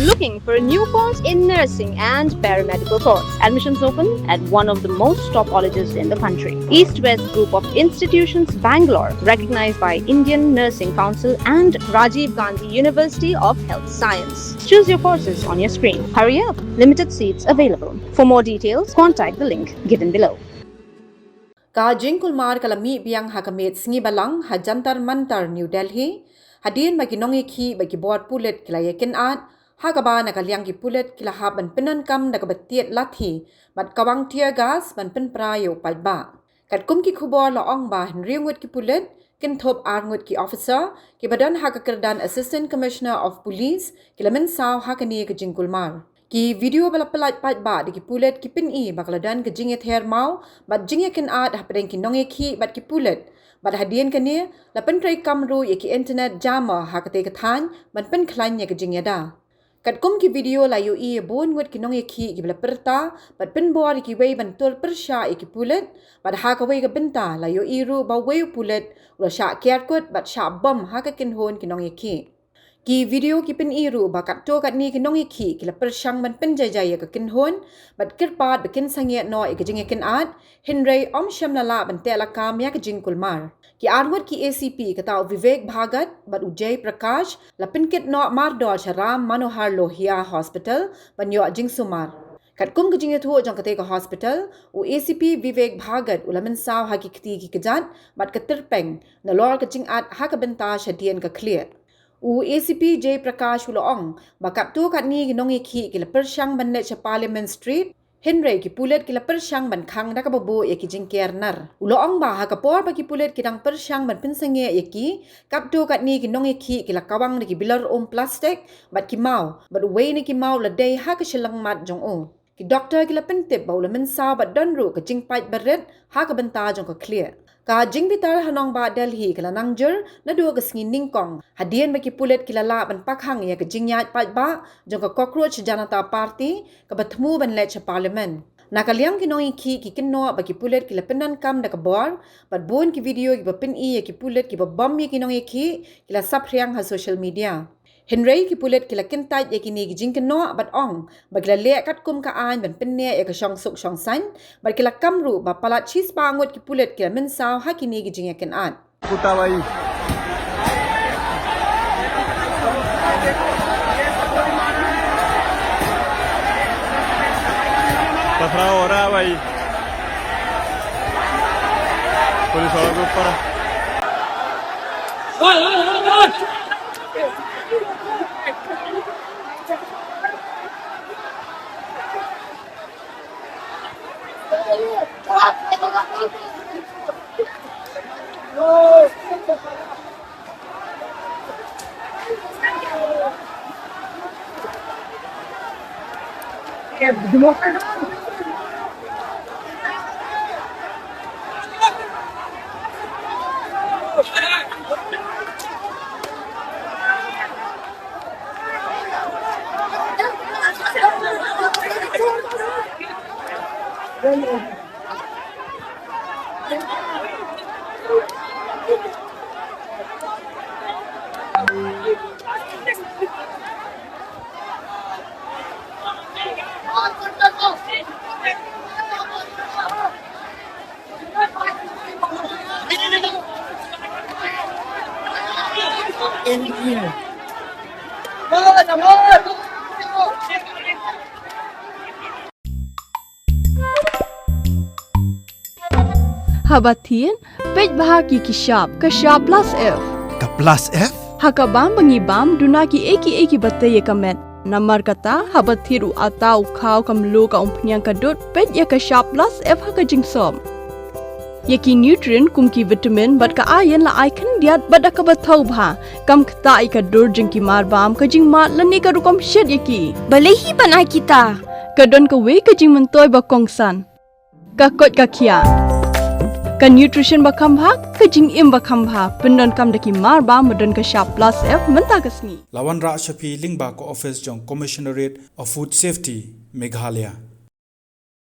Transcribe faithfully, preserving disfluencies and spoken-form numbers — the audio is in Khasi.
Looking for a new course in nursing and paramedical course? Admissions open at one of the most top colleges in the country. East West Group of Institutions, Bangalore, recognized by Indian Nursing Council and Rajiv Gandhi University of Health Science. Choose your courses on your screen. Hurry up, limited seats available. For more details, contact the link given below. Ka jingkulmar ka la mih biang ha ka miet sngi Balang ha Jantar Mantar, New Delhi, hadien ba ki nongïakhih bad ki bor pulit ki la ïakynad ha kaba na ka liang ki pulit ki la hap ban pyndonkam da kaba tied lathi bad kawang tear gas ban pynpra ïa u paidbah. Katkum ki khubor la ong ba hynriew ngut ki pulit, kynthup ar ngut ki officer kiba don ha ka kyrdan Assistant Commissioner of Police, ki la mynsaw ha kane ka jingkulmar. Ki video ba la pyllait paidbah da ki pulit ki pyni ba ka la don ka jingïather maw bad jingïakynad hapdeng ki nongïakhih bad ki pulit, bad hadien kane la pyntreikam ruh ïa ki internet jammer ha katei ka thaiñ ban pynkhlaiñ ïa ka jingïada. Katkum ki video la ïohi ïa bun ngut ki nongïakhih kiba la pyrta bad pynbor ïa kiwei ban tur pyrshah ïa ki pulit, bad ha kawei ka bynta la ïohi ruh ba uwei u pulit u la shah kiar kut bad shah bom ha ka kynhun ki nongïakhih. Ki video ki pyni ruh ba katto katne ki nongïakhih ki la pyrshang ban pynjaijai ïa ka kynhun bad kyrpad ba kin sangeh noh ïa ka jingïakynad, hynrei ym shym la lah ban teh lakam ïa ka jingkulmar. Ki ar ngut ki A C P, kata u Vivek Bhagat bad u Jay Prakash, la pynkit noh mardor sha Ram Manohar Lohia Hospital ban ïoh jingsumar. Katkum ka jingïathuh jong katei ka hospital, u A C P Vivek Bhagat u la mynsaw ha ki kti ki kjat bad ka tyrpeng nalor ka jingat ha ka bynta shadien ka khlieh. U A C P Jay Prakash u la ong ba katto katne ki nongïakhih ki la pyrshang ban leit sha Parliament Street, hynrei ki pulit ki la pyrshang ban khang da kaba buh ïa ki jingker nar. U la ong ba ha ka por ba ki pulit ki dang pyrshang ban pynsangeh ïa ki, katto katne ki nongïakhih ki la kawang da ki bilor um plastik bad ki maw, bad uwei na ki maw la dei ha ka shyllangmat jong u. Ki doktor ki la pyntip ba u la mynsaw bad don ruh ka jingpait barit ha ka bynta jong ka khlieh. Ka jingbitar ha nongbah Delhi ka la nang jur naduh ka sngi nyngkong, hadien ba ki pulit ki la lah ban pakhang ïa ka jingïaid paidbah jong ka Cockroach Janata Party kaba thmu ban leit sha Parliament. Na ka liang ki nongïakhih ki kynnoh ba ki pulit ki la pyndonkam da ka bor, bad bun ki video kiba pyni ïa ki pulit kiba bom ïa ki nongïakhih ki la saphriang ha social media. Hynrei ki pulit ki la kyntait ïa kine ki jingkynnoh bad ong ba ki la leh katkum ka aiñ ban pynneh ïa ka shongsuk shongsaiñ, bad ki la kam ruh ba palat shispah ngut ki pulit ki la mynsaw ha kine ki jingïakynad. कुत्ता भाई, पथराव हो रहा है भाई, पुलिस वालों के ऊपर। Haba thied, peit bha ïa ki shap, ka Shap Plus F. Ka Plus F? Ha ka bam ba ngi bam, duna kiei kiei kiba tei ïa ka met. Namar kata, haba thied u atta, u khaw, ka mluh, ka umphniang, ka dud, peit ïa ka Shap Plus F ha ka jingsop. Ïa ki nutrient kum ki vitamin bad ka iron la ai khyndiat bad da kaba thaw bha. Kam ktah ïa ka dur jong ki marbam, ka jingmad lane ka rukom shet ïa ki. Balei hi ban ai kita? Ka don kawei ka jingmyntoi ba kongsan. Ka koit ka khiah. Ka nutrition ba kham bha, ka jingim ba kham bha. Pyndonkam da ki marbam ba don ka Shap Plus F mynta ka sngi. La wanrah sha phi lyngba ka office jong Commissionerate of Food Safety, Meghalaya.